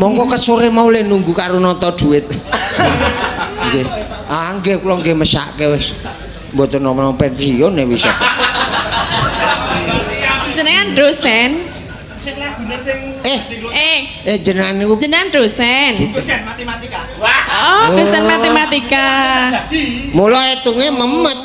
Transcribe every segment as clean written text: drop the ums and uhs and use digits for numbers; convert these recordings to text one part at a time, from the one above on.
Mongko ket sore mau le nunggu karo nata dhuwit. Nggih. Ah nggih kula nggih mesake wis. Mboten napa pensiun e wis. Jenengan dosen. Eh jenengan niku Jenengan dosen. Dosen matematika. Oh, dosen matematika. Mula hitunge memet.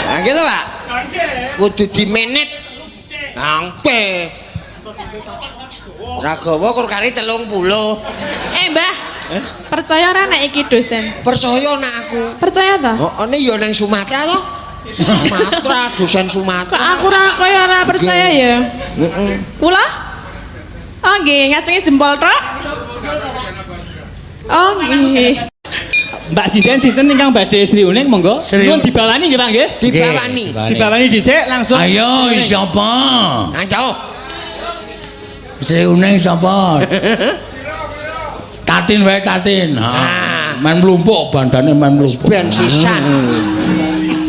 Nah gitu Pak. Kudu dimenet. Nangpe. Ragawa kur kari 30. Mbah. Percaya ora nek iki dosen? Percaya nek aku. Percaya ta? Oh, ini ya nang Sumatera to? Sumatera, dosen Sumatera. Kok aku ora kaya ora percaya ya? Heeh. Kula? Oh nggih, ngacungi jempol tok. Oh nggih. Mbak Sinden sinten ingkang badhe Sri Uning monggo. Nuwun dibawani nggih Pak nggih? Dibawani. Dibawani dhisik langsung. Ayo sapa? Nang jauh. Sri Uning sapa? Tatin wae Tatin. Ha. Men mlumpuk bandane men mlumpuk. Ben sisan.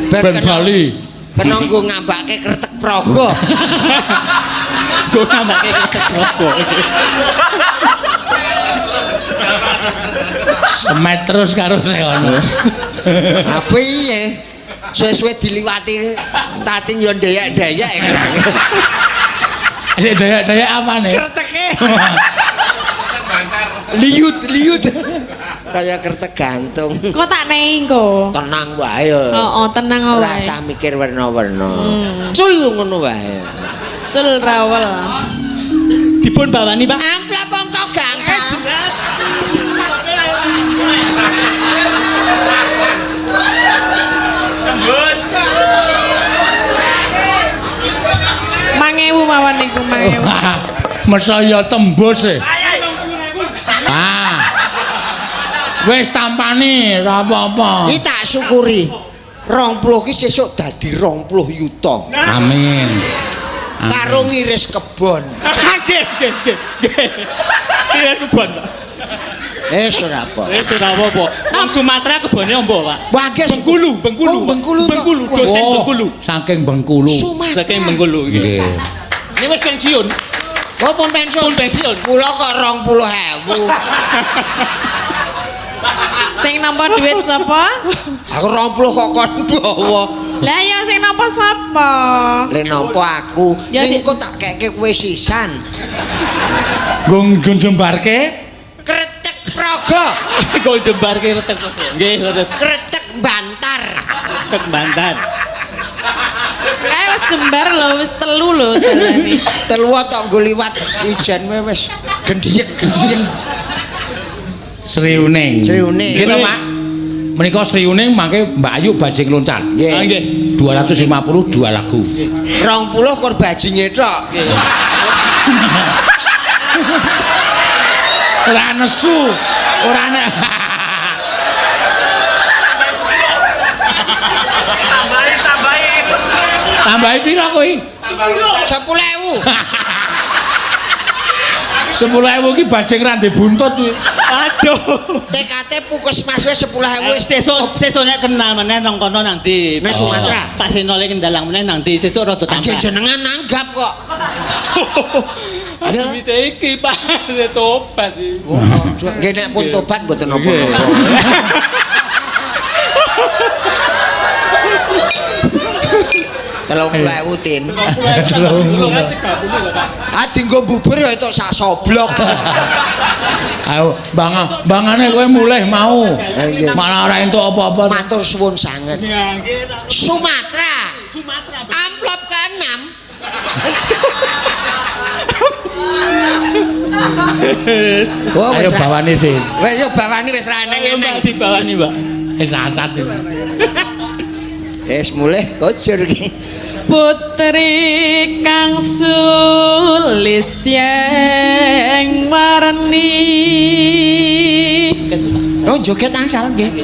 Ben bali. Kena nggo ngambake kretek praga. Nggo ngambake kretek praga. Semet terus karo sekono. Ha piye? Suwe-suwe diliwati Tatin yo ndeyek-ndeyek. Sik ndeyek-ndeyek apane? Kreteke. Liut-liut. Kaya kretek gantung. Kok tak nei engko? Tenang wae. Heeh, tenang wae. Rasa mikir werna-werna. Cul ngono wae. Cul rawel. Dipun bawani Pak. Amplop angka gangsal. Tembus. 1000 mawon niku 1000. Mesaya tembus e. Ah. Wis tampani ora apa-apa. Iki tak syukuri. 20 ki sesuk dadi 20 yuta. Amin. Karo ngiris kebon. Nggih, nggih, nggih. Ngiris kebon, Pak. Wis ora apa. Wis ora apa-apa. Wong Sumatera kebone ombo, Pak. Wah, nggih. Bengkulu, Bengkulu. Oh, Bengkulu. Bengkulu, dosen Bengkulu. Saking Bengkulu. Sumatera. Saking Bengkulu nggih. Ini wis pensiun. Oh, pun pensiun. Pun pensiun. Kula kok 20.000. Sing nampa duit sapa? Aku 20 kok kon bawa. Lah ya sing nampa sapa? Le nampa aku. Ya, Ning engko tak keke kowe sisan. Nggo jembarke kretek praga. Nggo jembarke kretek praga. Nggih, leres. Kretek bantar. Kretek bantar. Kae wis jembar lho, wis telu lho dalane. Telu tok nggo liwat ijen wae wis gendhiyek-gendhiyek. Sri Uning. Sri Uning. Nggih to, Pak. Menika Sri Uning mangke Mbak Ayu bajing loncat. Nggih. Nggih. 252 lagu. 20 kur bajinge tok. Ora nesu, ora nek. Tambahi, tambahi. Tambahi pira kowe? 10.000. 10.000 ki bajing ra ndek buntut kuwi. Aduh. TKT Puskesmas wis 10.000 wis. Sesuk nek kenal meneh nang kono nang ndi? Nang Sumatera. Pak Senole kendalang meneh nang ndi? Sesuk rada tambah. Nggih jenengan nanggap kok. Ya duwite iki Pak, tobat iki. Nggih nek pun tobat mboten napa-napa. Telung puluh ewu tin. Ah dinggo bubur ya entuk sak soblok. Ayo bangane kowe mulih mau. Malah ora entuk apa-apa. Matur suwun sanget. Sumatera. Sumatera. Amplop ke-6. Oh, ayo bawani Tin. Wis yo bawani wis ra eneng-eneng. Dibawani, Mbak. Wis asat. Wis mulih kocur iki. Putri kang sulistyeng warni. Oh, joget angsal nggih.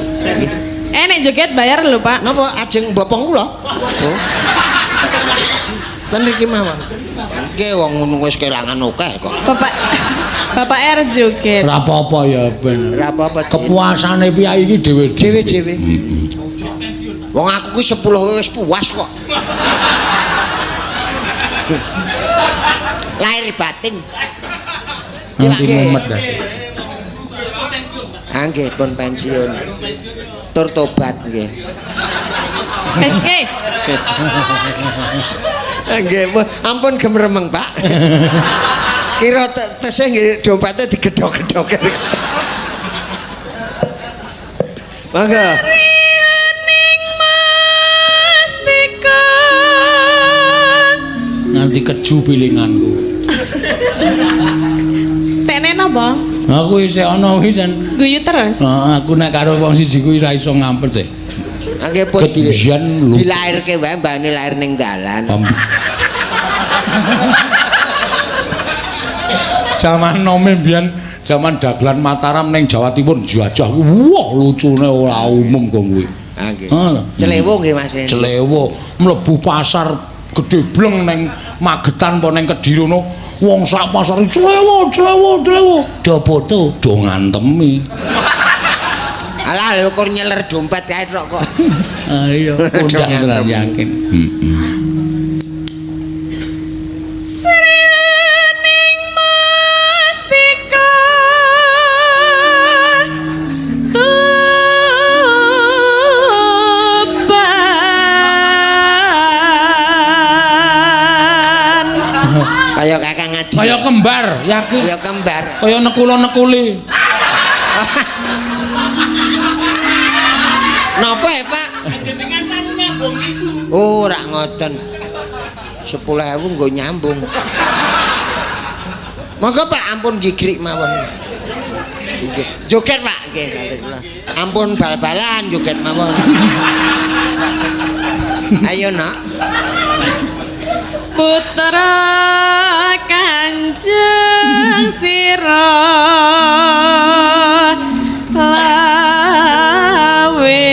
Nek joget bayar lho, Pak. Napa ajeng bopong kula? Oh. Ten iki mawon. Nggih wong ngono wis kelangan akeh kok. Bapak R joget. Ora apa-apa ya ben. Ora apa-apa. Kepuasane piyai iki dhewe-dhewe. Dhewe-dhewe. Wong aku ki 10 wis puas kok. Lahir batin. Nanti mumet dah. Ah nggih pun pensiun. Tur tobat nggih. Oke. Nggih, ampun gemremeng, Pak. Kira tesih nggih dompete digedhok-gedhok. Mangga. Ning mastika. Nganti keju pilinganku. Tene napa? Aku isih ana kuwi jan. Guyu terus. Heeh, aku nek karo wong siji kuwi ora iso ngampet e. Nggih pun dilairke wae mbane lair ning dalan. Jaman nome mbiyen, jaman dagelan Mataram ning Jawa Timur jajah kuwi wah lucune ora umum kok kuwi. Ah nggih. Celewo nggih Mas. Celewo mlebu pasar gedhe bleng ning Magetan apa ning Kediri ngono, wong sak pasar celewo celewo celewo do foto do ngantemi. Alah lho kur nyeler dompet kae tok kok. Ah iya, kondang tenan yakin. Heeh. Srining mastika Tuban. Kaya Kakang Adi. Kaya kembar, yakin. Kaya kembar. Kaya nekula-nekuli. Napa ya, Pak? Jenengan tani nyambung niku. Oh, ora ngoten. 10.000 nggo nyambung. Monggo Pak, ampun gigrik mawon. Nggih. Joget Pak, nggih. Ampun bal-balan joget mawon. Ayo, Nak. Putra Kanjeng sira lawe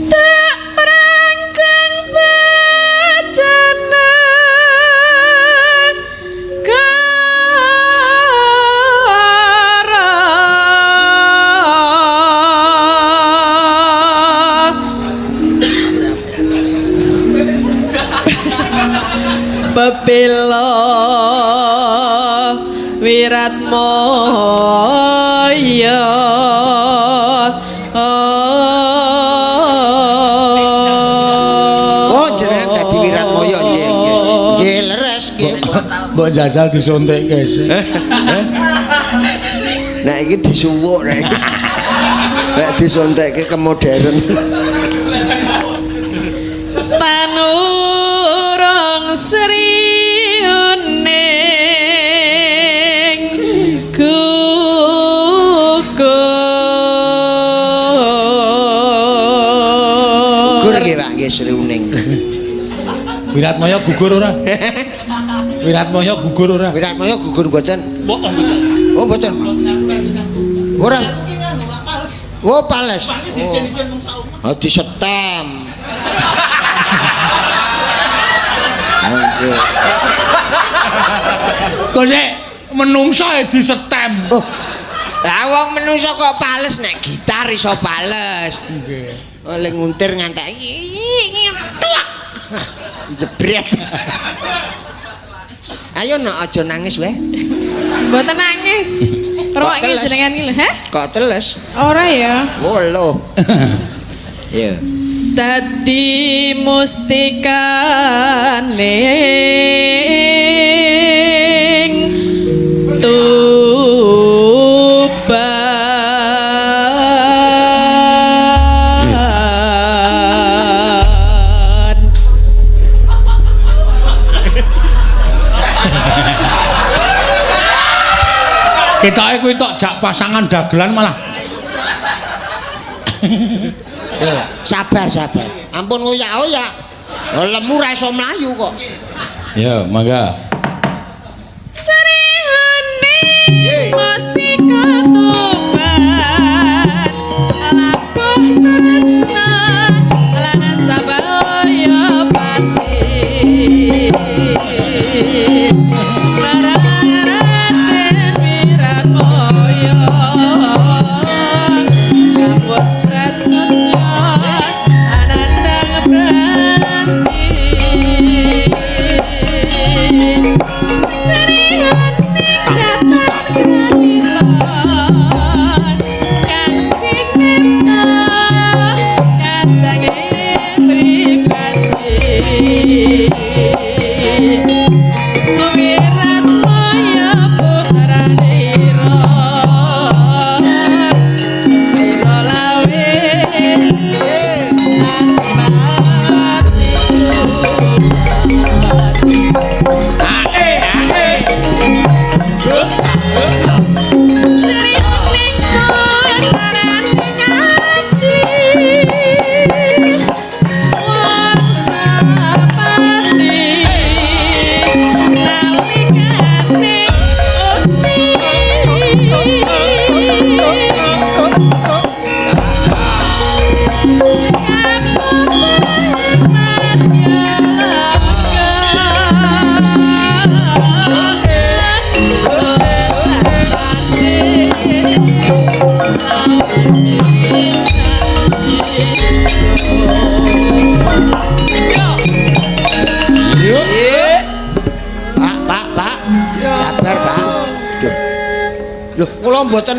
tak prangkeng bejana kara pepilo Wiratmoyo. Oh, jenengan dadi Wiratmoyo nggih nggih. Nggih leres nggih. Mbok jajal disuntikke sih. Nek iki disuwuk nek iki. Nek disuntikke ke modern. Tanurung Sri Uning gugur. Gugur nggih Pak nggih Sri Uning. Wiratmoyo gugur ora? Wiratmoyo gugur ora? Wiratmoyo gugur mboten? Mboten. Oh mboten. Ora. Oh pales. Oh disetem. Kok sik menungso e disetem. Oh. Lah wong menungso kok pales nek gitar iso pales. Nggih. Oleh nguntir ngantek tuak. Jebret. Ayo nak aja nangis wae. Mboten nangis. Ruwake jenengan iki lho, heh? Kok teles? Ora ya. Oh lho. Iya. Dadi mustikane Tuban. Ketoke kuwi tok jak pasangan dagelan malah. Sabar, sabar. Ampun ngoyak-oyak. Lemu ra iso mlayu kok. Ya, mangga. Sri Huning mustika Tuban. Lakuh tresna lan sabaya pati. Raden Wiratmoyo kang wis prasetya.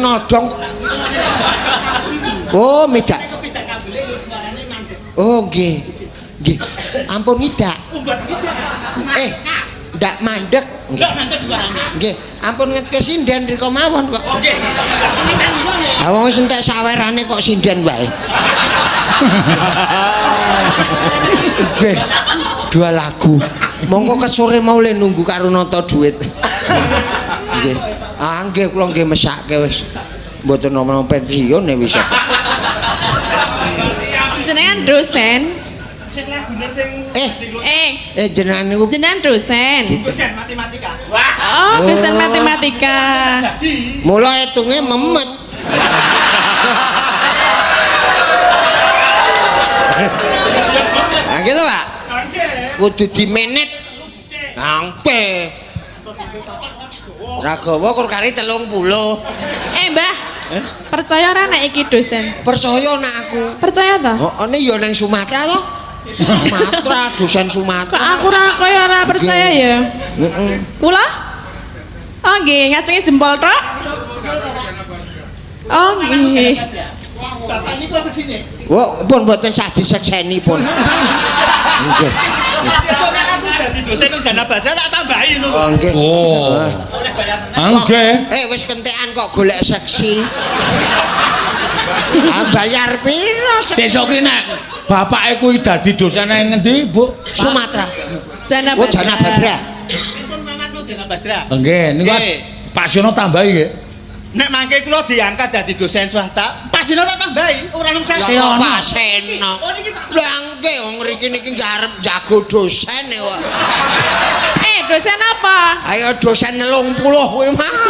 nodong. Oh, midak. Oh, nggih. Nggih. Ampun ngidak. Eh, ndak mandek. Ndak mandek suarane. Nggih, ampun ngetke sinden riko mawon kok. Nggih. Ha wong wis entek sawerane kok sinden wae. Nggih. Dua lagu. Monggo kesore mau le nunggu karo nata duit. Nggih. Ah nggih kula nggih mesake wis. Mboten napa-napa pensiun e wis. Jenengan dosen. Eh, jenengan niku jenengan dosen. Dosen matematika. Oh, dosen matematika. Mula hitunge memet. Nah gitu, Pak. Kudu dimenet. Angpe. Ragawa kur kari 30. Eh, Mbah. Percaya ora nek iki dosen? Percaya nek aku. Percaya ta? Heeh, ya nang Sumatera to. Sumatera, dosen Sumatera. Kok aku ora kaya ora percaya ya? Heeh. Kula? Oh nggih, ngacungi jempol tok. Oh nggih. Bapak niku seksine. Wah, pun mboten sah disekseni pun. Nggih. Sesuk nek aku dadi dosen nang Jana Bajra tak tambahi ngono. Oh nggih. Oh. Nggih. Eh wis kentekan kok golek seksi. Ah bayar piro? Sesuk ki nek bapake kuwi dadi dosen nang ngendi, Bu? Sumatera. Jana Oh, Jana Bajra. Pripun mangan Jana Bajra? Nggih, niku Pak Siono tambahi nggih. Nek mangke kula diangkat dadi dosen swasta, Pak Seno tak tambahi, ora nung Lah saya. kok Pak Seno. Lah nggih wong mriki niki arep jago dosen kok. Eh, dosen apa? Ayo dosen 80 kuwi mau.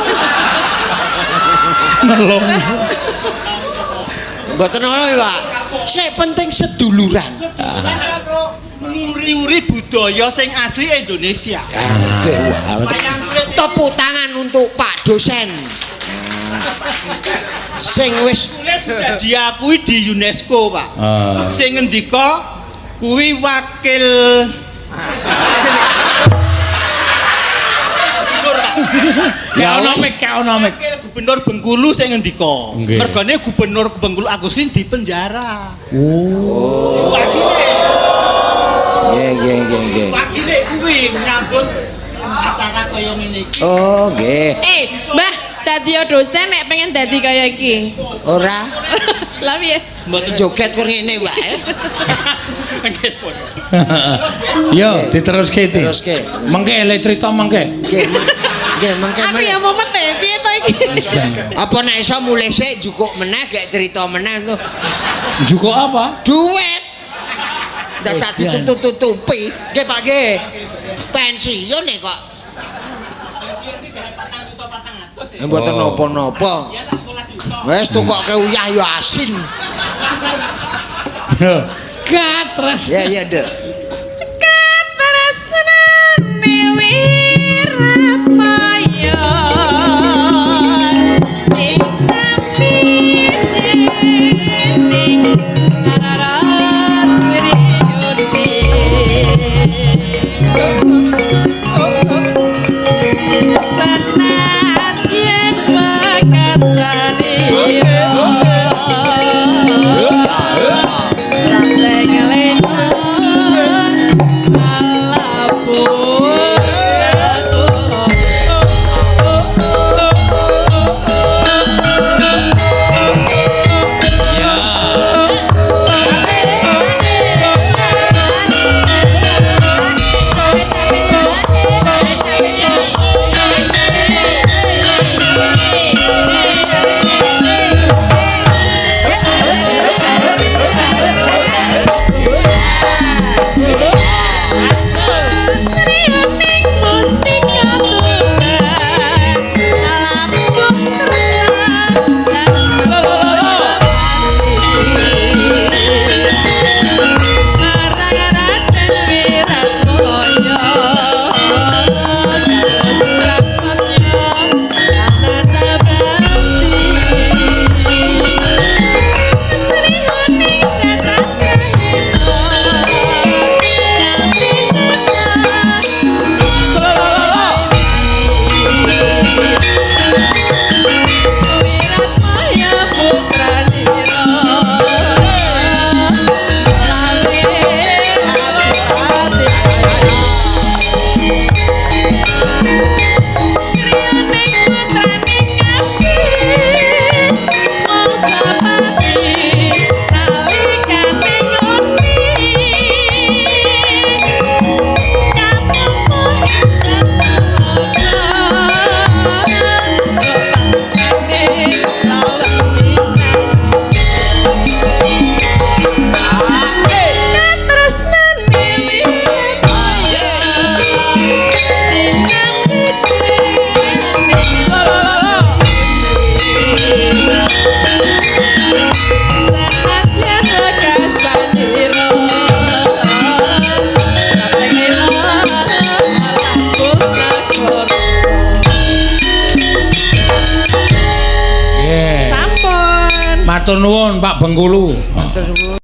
Nelung. Mboten ana, Pak. Sing penting seduluran. Nguri-uri budaya sing asli Indonesia. Nggih. Tepuk tangan untuk Pak dosen. Sing wis sudah diakui di UNESCO, Pak. Sing ngendika kuwi wakil Ya ono mik, ono mik. Wakil Gubernur Bengkulu sing ngendika. Mergane Gubernur Bengkulu Agustin di penjara. Oh. Wakile. Nggih, nggih, nggih, nggih. Wakile kuwi nyambut acara kaya ngene iki. Oh, nggih. Eh, Mbah, dadi dosen nek pengen dadi kaya iki. Ora. Lah piye? Mboten joget kur ngene wae. Nggih, pun. Yo, diteruske iki. Teruske. Mengke le crita mengke. Nggih. Nggih, mengke. Aku ya mumet e, piye to iki? Apa nek iso mulih sik jukuk meneh gek cerita meneh to. Jukuk apa? Duit. Dadak ditutup-tutupi. Nggih, Pak nggih. Pensiun e kok. Mboten napa-napa. Wis tukoke uyah ya asin. Katres. Ya ya, Nduk. Katresnane wiratmaya ing napi dening Rarasriyuti. Senadyan mekasanira rambeng lena Matur nuwun, Pak Bengkulu. Ah.